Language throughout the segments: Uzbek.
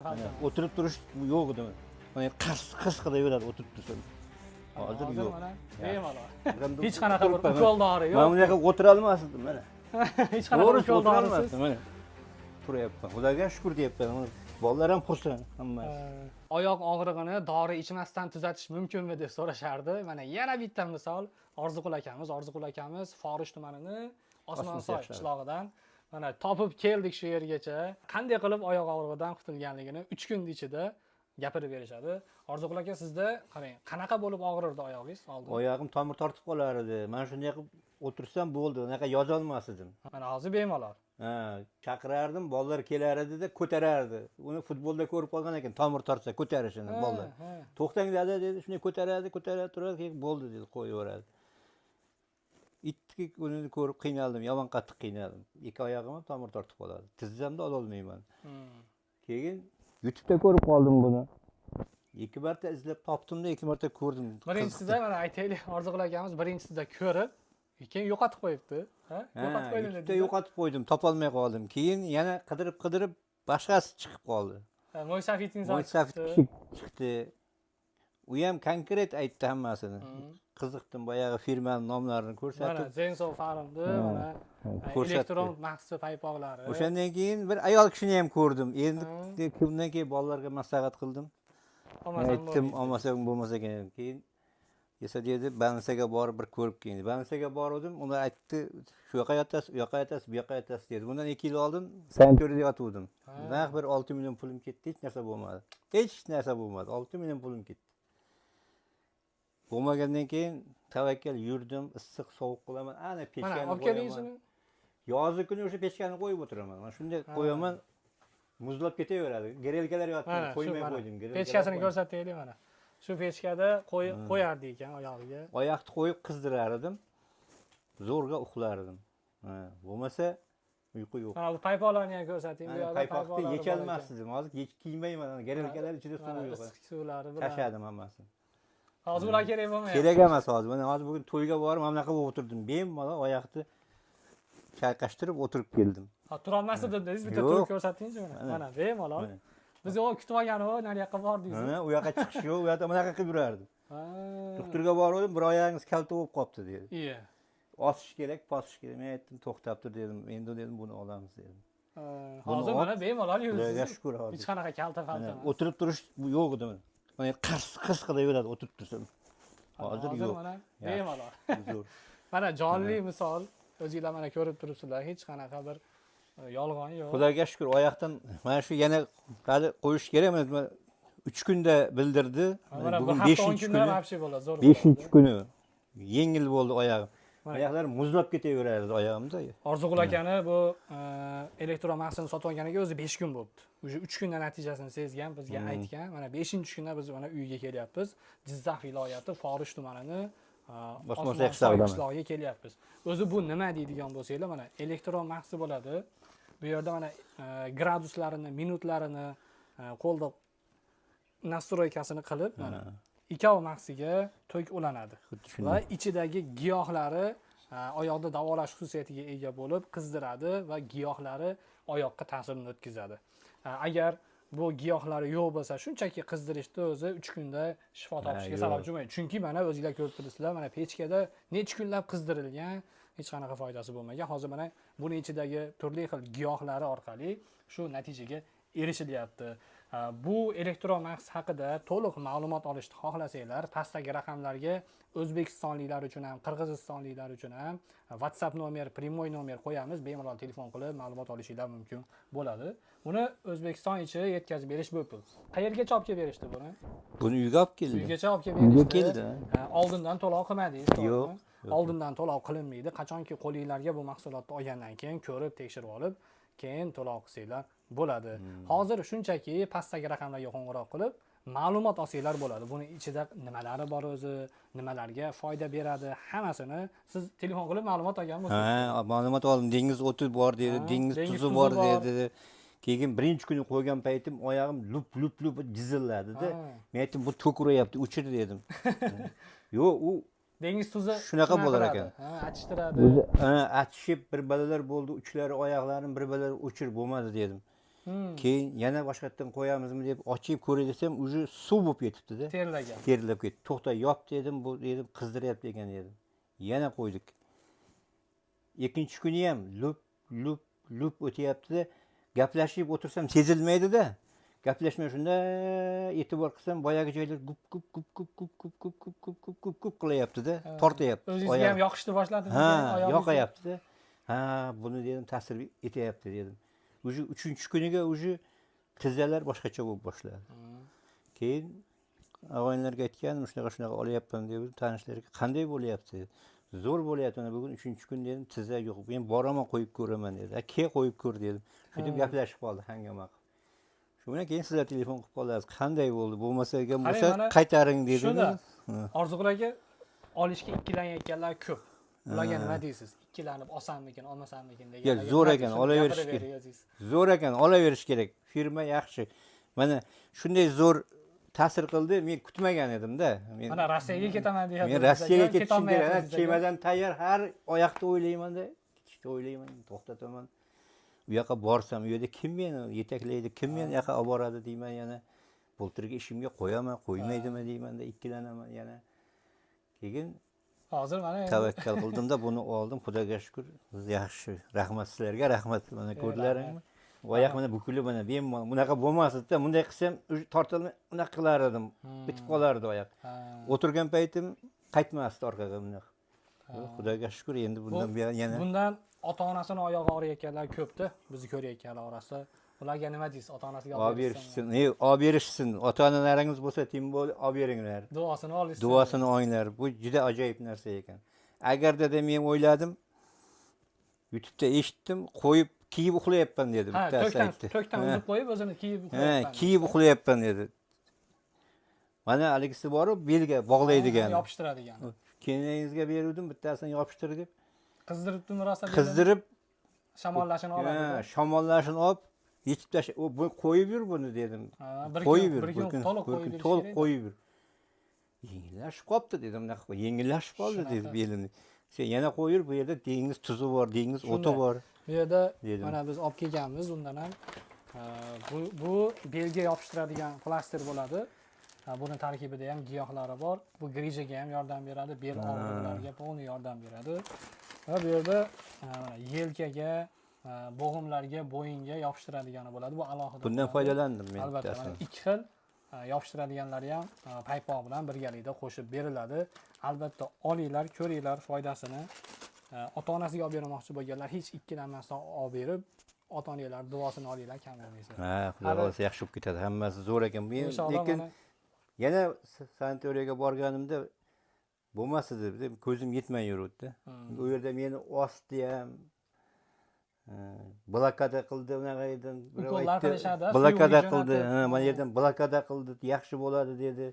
Mana, o'tirib turish yo'q edi. Mana qars qars qilaveradi o'tirib tursam. Hozir yo'q. Mana bemalol. Hech Hech qanaqa bir ukol dori Mana yo'q. bunaqa o'tirolmasdim mana. Hech qanaqa To'g'risi ukol dorisiz. o'tirolmasdim mana. Turyapman. Xudoga shukur deyapman. Mana bolalar ham xursand hammasi. Oyoq og'rig'ini dori ichmasdan tuzatish mumkinmi deb so'rashardi. Mana yana bitta misol Orziqul akamiz, Orziqul akamiz Forish tumanini Osmonsoy Osmonsoy qishlog'idan mana topib keldik shu yergacha. Qanday qilib oyoq og'rig'idan qutulganligini 3 kun ichida gapirib berishadi. Orziqul aka, sizda qarang, qanaqa bo'lib og'rirdi oyog'ingiz oldin? Oyog'im tomir tortib qolar edi. Mana shunday qilib o'tirsam bo'ldi. Unaqa yozolmas edim. Mana hozir bemalol. Ha, chaqirardim, bolalar kelar edida ko'tarardi. Uni futbolda ko'rib qolgan ekan, tomir tortsa ko'tarishini bolalar. To'xtang dada dedi, shunday ko'taradi, ko'taradi, turadi, keyin bo'ldi dedi, qo'yaveradi. Ikki kunini ko'rib qiynaldim, yomon qattiq qiynaldim. Ikki oyog'im ham tomir tortib qoladi. Tizzamda ololmayman. Keyin YouTube'da ko'rib qoldim buni. Ikki marta izlab topdim-da, ikki marta ko'rdim. Birinchisida mana aytaylik, Orziqul akamiz birinchisida ko'rib, keyin yo'qotib qo'yibdi. Ha? Ha, Yo'qotib qo'ydim YouTube'da dedingiz. Yo'qotib qo'ydim, topolmay qoldim. Keyin yana qidirib qidirib boshqasi chiqib qoldi. Ha, Mo'ysafid inson Mo'ysafid chiqdi. kishi chiqdi. U ham konkret aytdi hammasini. Qiziqdim, boyag'i firmani nomlarini Mana ko'rsatib Zenso Farmni mana ko'rsatdi. Elektron mahsi paypoqlari. O'shandan keyin bir ayol kishini ham ko'rdim. Endi undan keyin bolalarga maslahat qildim. Olmasam Aytdim, bo'lmaydi. Olmasam bo'lmasa ekan. Keyin esa dedi, больница ga borib bir ko'rib kelin. Больница ga bordim, ular aytdi, shu yoqqa yotasiz, u yoqqa yotasiz, bu yoqqa yotasiz dedi. Bundan 2 yil oldin sanatoriyda yotuvdim. Naq bir 6 million pulim ketdi, hech narsa bo'lmadi. Hech narsa bo'lmadi. 6 million pulim ketdi. Bo'lmagandan keyin tavakkal yurdim, issiq sovuq qilaman. Ana Mana pechkani olib keling qo'yaman. shuni. Yozgi kuni o'sha pechkani qo'yib o'tiraman. Mana shunday qo'yaman, muzlab ketaveradi. Грелка lar yotdi, Mana shu qo'ymay mana. qo'ydim. Грелка lar Pechkasini qo'ydim. Ko'rsataylik mana. Shu pechkada qo'yib qo'yardi ekan oyog'iga. Oyoqni qo'yib qizdirar edim. Zo'rg'a uxlar edim. Ha, bo'lmasa uyqu yo'q. Mana bu paypoqlarni ham ko'rsating. Bu Mana yoqda paypoqni paypoqlari bor yecholmas ekan. edim. Hozir kiymayman. Грелка lar ichida suv Mana yo'q. issiq suvlari bilan. Tashladim hammasini. Hozir ular kerak bo'lmayapti. Kerak emas hozir. Mana hozir bugun to'yga borib, mana bunaqa bo'lib o'tirdim. Bemalol oyoqni chayqashtirib o'tirib keldim. Ha, turolmas edim dedingiz, bitta Yo'q. turib ko'rsatingchi mana. Mana. Mana bemalol. Mana. Biz u kutib olgan u nariyoqqa bordingiz. Mana u yoqqa chiqish yo'q, u yoqda bunaqa qilib yurardim. Doktorga bordim, bir oyog'ingiz kalta bo'lib qolibdi dedi. Osish kerak, bosish kerak. Men aytdim, to'xtab tur dedim. Endi dedim, buni olamiz dedim. Ha, Buni hozir ol. mana bemalol Xudoga yuribsiz. shukur hozir. Hech qanaqa kalta falta Mana emas. o'tirib turish yo'q edi. Mana qars qars qilaveradi o'tirib tursam. Hozir Hozir yo'q. mana Yaxshi. bemalol. Zo'r. Mana jonli misol, o'zinglar mana ko'rib turibsizlar, hech qanaqa bir yolg'on yo'q. Xudoga shukur, oyoqdan mana shu yana hali qo'yish kerak. Mana 3 kunda bildirdi. Ha, mana bu Bugun hafta 10 5 kunda kuni. вообще bo'ladi, zo'r. 5 kuni yengil bo'ldi oyog'im. Mana. Oyoqlarim muzlab ketaverardi oyog'imda. Orziqul akani bu elektron mahsulotni sotib olganiga o'zi 5 kun bo'libdi. Уже 3 kunda natijasini sezgan, bizga aytgan. Mana 5-kunda biz mana uyga kelyapmiz. Jizzax viloyati Forish tumanini Osmonsoy Osmonsoy qishlog'idaman. Qishlog'iga kelyapmiz. O'zi bu nima deydigan bo'lsanglar, mana elektron mahsi bo'ladi. Bu yerda mana graduslarini, minutlarini qo'lda настройка sini qilib, mana ikkov mahsiga tok ulanadi. Xuddi Va shunday. Ichidagi giyohlari oyoqda davolash xususiyatiga ega bo'lib qizdiradi va giyohlari oyoqqa ta'sirini o'tkazadi. Agar bu giyohlari yo'q bo'lsa, shunchaki qizdirishni o'zi 3 kunda shifo topishga yo'q. Sababchi bo'lmaydi. Chunki mana o'zinglar ko'rib turibsizlar, mana pechkada necha kunlab qizdirilgan, hech qanaqa foydasi bo'lmagan. Hozir mana buni ichidagi turli xil giyohlari orqali shu natijaga erishilyapti. Bu elektron mahs haqida to'liq ma'lumot olishni xohlasanglar, pastdagi raqamlarga o'zbekistonliklar uchun ham, qirg'izistonliklar uchun ham WhatsApp nomer, прямой nomer qo'yamiz. Bemalol telefon qilib ma'lumot olishinglar mumkin bo'ladi. Buni O'zbekiston ichi yetkazib berish bepul. Qayergacha olib kelib berishdi buni? Buni uyga olib keldi. Uygacha olib kelib Uyga berishdi. keldi. Ha, oldindan to'lov qilmadingiz, to'g'rimi? Yo'q, yo'q. Oldindan to'lov qilinmaydi. Qachonki qo'linglarga bu mahsulotni olgandan keyin ko'rib, tekshirib olib, keyin to'lov qilsanglar bo'ladi. Hozir shunchaki pastdagi raqamlarga qo'ng'iroq qilib, ma'lumot olsanglar bo'ladi. Buni ichida nimalari bor o'zi, nimalarga foyda beradi, hammasini siz telefon qilib ma'lumot olgan bo'lsangiz. Ha, ma'lumot oldim. Dengiz o'ti bor dedi, Ha, dengiz dengiz tuzi tuzi bor bor. dedi. Keyin birinchi kuni qo'ygan paytim oyog'im lup lup lup jizilladida. Ha. Men aytdim, bu tok uryapti, o'chir dedim. Yo'q, u Dengiz tuzi shunaqa nima bo'lar qiladi? Ekan. Ha, achishtiradi. O'zi ha, achishib bir balalar bo'ldi, uchlari oyoqlarim bir balalar o'chir bo'lmadi dedim. Keyin yana boshqatdan qo'yamizmi deb ochib ko'ray desam, уже suv bo'lib ketibdi-da. Terlagan. Terlab ketdi. To'xta, yop dedim, bu dedim, qizdiryapti ekan dedim. Yana qo'ydik. Ikkinchi kuni ham lup lup lup o'tyapti-da. Gaplashib o'tirsam sezilmaydi-da. Gaplashmay shunda e'tibor qilsam, boyagi joylar gup gup gup gup gup gup gup gup gup gup gup gup gup qilyapti-da, tortyapti. O'zingizga ham yoqishni boshladimi? Ha, yoqayapti-da. Ha, buni dedim, ta'sir etyapti dedim. Уже 3-kuniga уже tizzalar boshqacha bo'lib boshladi. Keyin og'aynilarga aytganim, shunaqa shunaqa olyapman deb, tanishlarga qanday bo'lyapti dedi. Zo'r bo'lyapti, mana bugun 3-kun dedim, tizza yo'q. Men boraman, qo'yib ko'raman dedi. Ha, ke qo'yib ko'r dedim. Shu deb gaplashib qoldi, hangoma qilib. Shu bilan keyin sizlar telefon qilib qolasiz. Qanday bo'ldi? Bo'lmasa ekan bo'lsa qaytaring Shunda dedingiz. Orziqul aka, olishga ikkilanayotganlar ko'p. Ularga nima deysiz? Ikkilanib olsammikin, olmasammikin deganlarga. Zo'r ekan, olaverish kerak. Zo'r ekan, olaverish kerak. Firma yaxshi. Mana shunday zo'r ta'sir qildi, men kutmagan edim-da. Mana Rossiyaga ketaman deyapti. Men Rossiyaga ketishim kerak, chemadon tayyor, har oyoqda o'ylayman-da, ketishda o'ylayman, to'xtataman. U yoqqa borsam, u yerda kim meni yetaklaydi, kim meni u yoqqa olib boradi deyman yana. Bulturgi ishimga qo'yaman, qo'ymaydimi deyman-da, ikkilanaman yana. Keyin hozir mana tavakkal qildimda buni oldim, Xudoga shukr, yaxshi. Rahmat sizlarga, rahmat. Mana ko'rdilaringmi? Oyoq mana bukilib, mana bemalol bunaqa bo'lmasdi-da, bunday qilsam tortilmay unaqa qilar edim, bitib qolardi oyoq. O'tirgan paytim qaytmasdi orqaga bunaqa. Xudoga shukr, endi bundan buyon yana bundan ota-onasini oyog'i og'riyotganlar ko'pda, bizni ko'rayotganlar orasida. Ularga nima deysiz? Ota-onasiga olib berishsin, olib berishsin. Ota-onalaringiz bo'lsa, tembol olib beringlar. Duosini olishsin. Duosini olinglar. Bu juda ajoyib narsa ekan. Agarda da men o'yladim, YouTube'da eshitdim, qo'yib kiyib uxlayapman dedi bittasi aytdi. To'kdan uzib qo'yib o'zini kiyib uxlayapman. Ha, kiyib uxlayapman dedi. Mana haligisi bor-u, belga bog'laydigan. Yopishtiradigan. Keningizga beruvdim, bittasini yopishtir deb. Qizdiribdimi rosa? Qizdirib shamollashini oladi. Ha, shamollashini olib yechib tasha, u bu qo'yib yur buni dedim. Qo'yib yur, bir kun to'liq qo'yib yur. Yengillashib qolibdi dedim, unaqa yengillashib qoldi dedi belimni. Sen yana qo'yib yur, bu yerda dengiz tuzi bor, dengiz o'ti bor. Bu yerda mana biz olib kelganmiz undan ham. Bu belga yopishtiradigan plaster bo'ladi. Buni tarkibida ham giyohlari bor. Bu grijaga ham yordam beradi, bel og'riqlariga polni yordam beradi. Va bu yerda mana yelkaga, bo'g'imlarga, bo'yinga yopishtiradigani bo'ladi. Bu alohida. Bundan foydalandim men. Albatta, mana ikki xil yopishtiradiganlari ham paypoq bilan birgalikda qo'shib beriladi. Albatta olinglar, ko'ringlar foydasini. Ota-onasiga olib bermoqchi bo'lganlar hech ikkilanmasdan olib berib, ota-onalar duosini olinglar, kam bo'lmaysizlar. Ha, Xudo xohlasa yaxshi bo'lib ketadi. Hammasi zo'r ekan. Men lekin yana sanatoriyaga borganimda bo'lmas edi, deb ko'zim yetmay yuruvdi. U yerda meni osdi ham, blokada qildi, unaqa edim. Ukollar qilishadi, blokada qildi. Ha, mana yerdan blokada qildi, yaxshi bo'ladi dedi.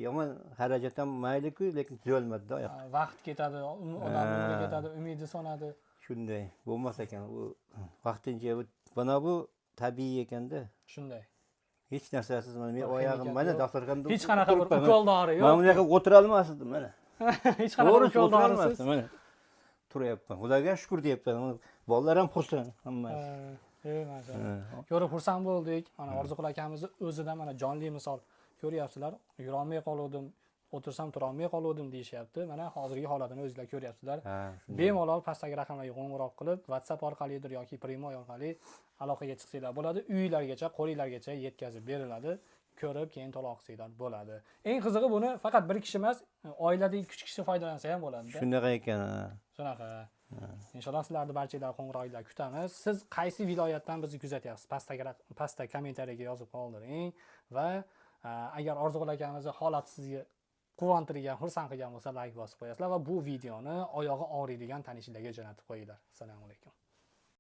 Yomon xarajat ham mayli-ku, lekin tuzalmadi-da oyoq. Vaqt ketadi, odam umri ketadi, umidi so'nadi. Shunday bo'lmas ekan. U vaqtincha mana bu tabiiy ekanda. Shunday. Hech narsasiz mana men oyog'im mana dasturxonda hech qanaqa bir ukol dori yo'q. Mana bunaqa o'tira olmasdim mana. Hech qanaqa ukol dorisiz mana. Turyapman. Xudoga shukr deyapman. Bolalar ham xursand hammasi. Maşallah. Ko'rib xursand bo'ldik. Mana Orziqul akamizni o'zidan mana jonli misol ko'ryapsizlar. Yurolmay qoluvdim, o'tirsam turolmay qoluvdim deyishyapti. Mana hozirgi holatini o'zingizlar ko'ryapsizlar. Bemalol pastdagi raqamlarga qo'ng'iroq qilib, WhatsApp orqalidir yoki Primo orqali aloqaga chiqsanglar bo'ladi. Uylargacha, qo'linglargacha yetkazib beriladi. Ko'rib keyin to'lov qilsanglar bo'ladi. Eng qizig'i buni faqat bir kishi emas, oilada 2-3 kishi foydalansa ham bo'ladi. Shunaqa ekan. Shunaqa. Inshaalloh sizlarni barchalar qo'ng'iroqlar kutamiz. Siz qaysi viloyatdan bizni kuzatyapsiz? Pastda kommentariyaga yozib qoldiring va agar Orziqul akamizni holati sizga quvontirgan, xursand qilgan bo'lsa, like bosib qo'yasizlar va bu videoni oyog'i og'riydigan tanishlarga jo'natib qo'yinglar. Assalomu alaykum.